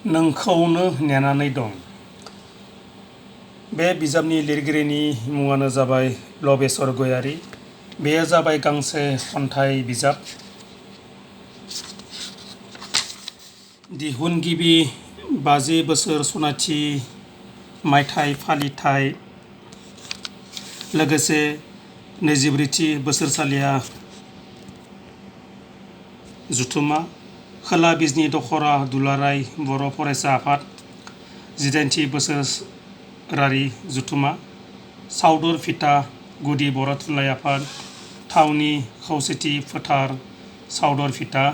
नोंखौनो नेनानै दं। बे बिजाबनि लिरगिरिनि मुङानो जाबाय लबेसर गयारी। बेयो जाबाय गांसे खन्थाइ बिजाब। दिहुनगिरि 50 बोसोर सनाथि मायथाइ फालिथाय लोगोसे 24थि बोसोरसालिया जथुम्मा खोला बिजनी दख'रा दुलाराय बर' फरायसा आफाद 18थि बोसोरारि जथुम्मा सावदुर फिथा गुदि बर' थुनलाइ आफाद थावनि खौसेथि फोथार सावदुर फिथा।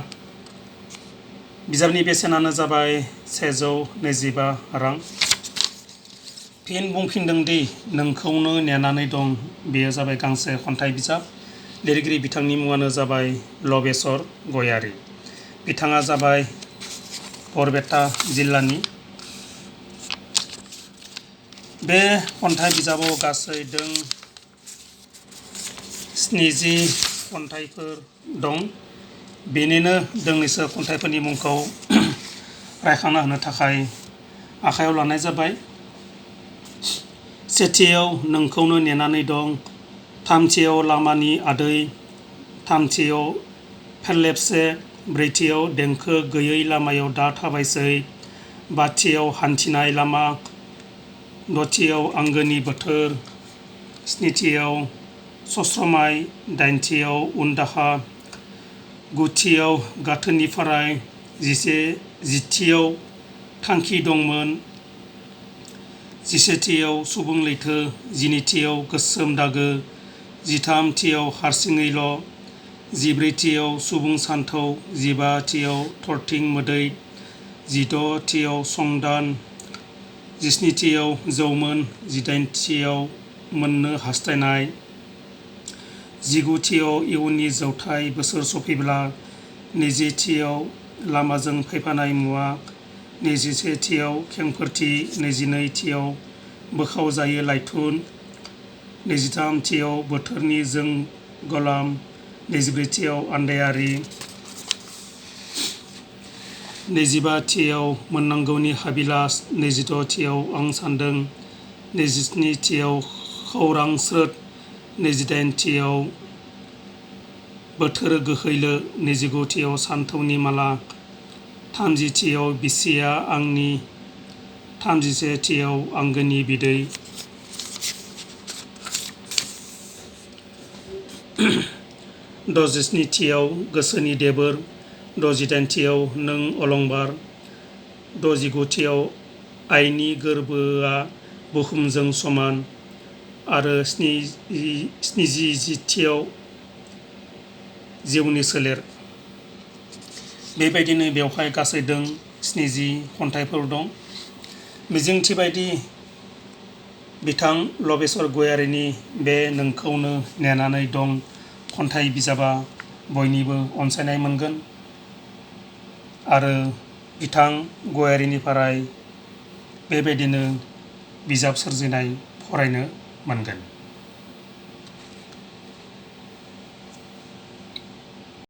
बिजाबनि बेसेनानो जाबाय 125 रां। फिन बुंफिनदों दि नोंखौनो नेनानै दं। बेयो जाबाय गांसे खन्थाइ बिजाब। लिरगिरि बिथांनि मुङानो जाबाय लबेसर गयारी। बिथाङा जाबाय बरपेटा जिल्लानि। बे खन्थाइ बिजाबाव गासै दों 70 खन्थाइफोर दं। बेनिनो दोंनैसो खन्थाइफोरनि मुंखौ रायखांना होनो थाखाय आखायाव लानाय जाबाय। सेथियाव नोंखौनो नेनानै दं, थामथियाव लामानि आदै, थामथियाव फेरलेबसे, ब्रैथियाव देंखो गैयै लामायाव दा थाबायसै, बाथियाव हान्थिनाय लामा, दथियाव आंगोनि बोथोर, स्निथियाव सस्रमाय, दाइनथियाव उनदाहा, गुथियाव गाथोननिफ्राय, जिथियाव थांखि दंमोन, जिसेथियाव सुबुं लैथो, जिनैथियाव गोसोम दागो, जिथामथियाव हारसिङैल', जिब्रैथियाव सुबुं सानथौ, जिबाथियाव थरथिं मोदै, जिद'थियाव संदान, जिस्निथियाव जौमोन, जिदाइनथियाव मोननो हास्थायनाय, जिगुथियाव इयुननि जौथाइ बोसोर सफैब्ला, नैजिथियाव लामाजों फैफानाय मुवा, नैजिसेथियाव खेंफोरथि, नैजिनैथियाव बोखावजायै लाइथुन, नैजिथामथियाव बोथोरनि जों गलाम, नैजिब्रैथियाव आन्दायारि, नैजिबाथियाव मोननांगौनि हाबिलास, नैजिद'थियाव आं सान्दों, नैजिस्निथियाव खौरां स्रोद, नैजिदाइनथियाव बोथोर गोहैलो, नैजिगुथियाव सानथौनि माला, थामजिथियाव बिसिया आंनि, थामजिसेथियाव आंगोनि बिदै, द'जिस्निथियाव गोसोनि देबोर, द'जिदाइनथियाव नों अलंबार, द'जिगुथियाव आइनि गोरबोआ बुहुमजों समान आरो स्निजिथियाव जिउनि सोलेर। बेबायदिनो बेवहाय गासै दों 70 खन्थाइफोर दं। मिजिंथिबायदि बिथां लबेसर गयारीनि बे नोंखौनो नेनानै दं खन्थाइ बिजाबा बयनिबो अनसायनाय मोनगोन आरो बिथां गयारीनिफ्राय बेबायदिनो बिजाब सोरजिनाय फरायनो मोनगोन।